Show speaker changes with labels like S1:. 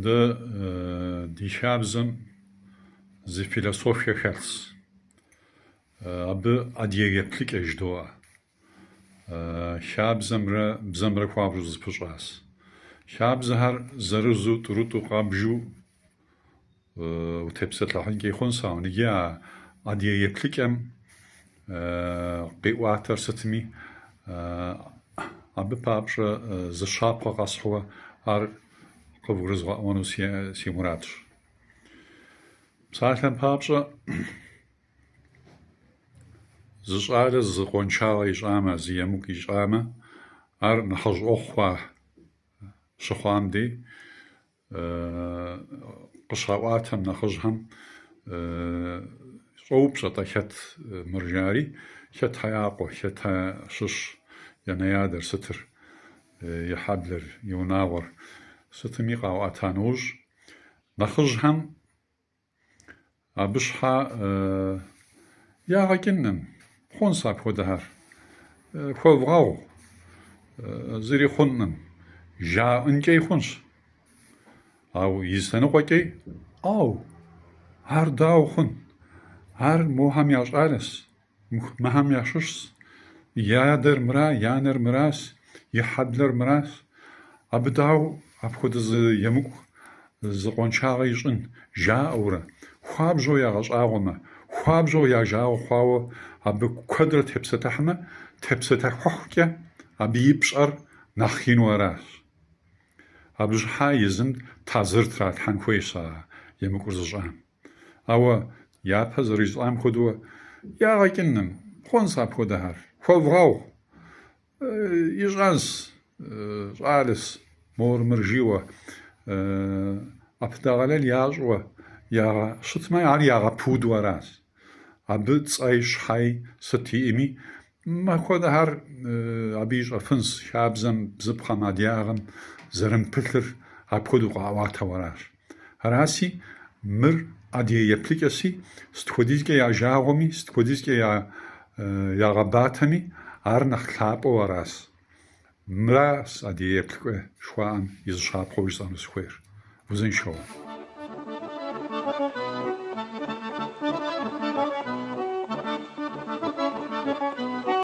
S1: Мыбы ди хабзэм зы философие хэлъщ. Абы адыгэ еплъыкӏэ жыдоӏэ. Хабзэмрэ бзэмрэ хуабжьу зэпыщӏащ. Хабзэхэр зырызу тӏурытӏу къэбжу утепсэлъыхьынкӏи хъунщ, ауэ иджы а адыгэ еплъыкӏэм къиӏуатэр сытми, абы папщӏэ зы щапхъэ къэсхьыуэ ар къывгурызгъэӏуэну си мурадщ. Псалъэм папщӏэ, зы щӏалэ зы къуаншагъэ ищӏамэ, зы емыкӏу ищӏамэ, ар нэхъыжьыӏуэ хъуа щыхъуам дей къыщаӏуатэм нэхъыжьхэм щӏоупщӏэ-тӏэ хэт мыр жари, хэтхэ я къуэ, хэтхэ щыщ, и анэ-адэр сытыр, и хьэблэр, и унагъуэр сытми къаӏуэта нэужь, нэхъыжьхэм Абы щхьа ягъэ кӏынкъым, хъунщ апхуэдэхэр, хуэвгъэгъу, зыри хъункъым, жаӏэнкӏэй хъунщ. Ауэ и лъэныкъуэкӏэй, ӏау, ар дауэ хъун, ар мохэм я щӏалэщ. Мыхэм ящыщщ, и адэр мыра, и анэр мыращ, и хьэблэр мыращ. Абы дауэ апхуэдэ зы емыкӏу, зы къуаншагъэ ищӏын, жаӏэурэ, хуабжьу ягъэщӏагъуэмэ, хуабжьу я жагъуэ хъуауэ абы куэдрэ тепсэлъыхьмэ, тепсэлъыхьыхукӏэ абы и пщӏэр нэхъ ину аращ. Абы щхьа езым тазыр тралъхьэн хуейщ а емыкӏур зыщӏам. Ауэ япэ зэрищӏам хуэдэу ягъэ кӏынкъым, хъунщ апхуэдэхэр, хуэвгъэгъу, ищӏэнщ, щӏалэщ, мор мыр жиӏэу, ӏэпэдэгъэлэл ящӏуэ щытмэ, ар ягъэпуду аращ. Абы цӏэи щхьэи сыт иӏэми, мыпхуэдэхэр абы ищӏэфынщ, хабзэм, бзыпхъэм, адыгагъэм зэрымыпылъыр апхуэдэу къаӏуатэу аращ. Араси, мыр адыгэ еплъыкӏэси, сыт хуэдизкӏэ я жагъуэми, сыт хуэдизкӏэ ягъэбатэми, ар нэхъ лъапӏэу аращ. Мыращ адыгэ еплъыкӏэ жыхуаӏэм и зы щапхъэу жысӏэну сыхуейр. Узыншэу.